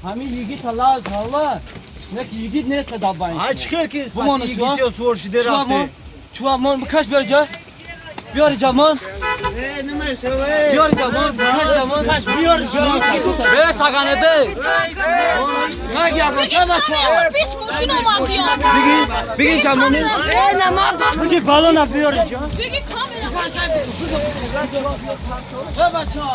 Ҳамин йигит лаз ҳава нек йигит нест дабайн. Ай чӣ ки йигит ё суор шиде рафте. Чуамон бикаш биёр ҷа. Биёр ҷамон. Э намешава. Биёр ҷамон, бикаш ҷамон. Каш биёр ҷамон. Бе сагане бе. Магия бача. Пеш мошин омад биёр. Биги, биги ҷамон. Э нама. Биги балона биёр ҷа. Биги камера. Бе бача.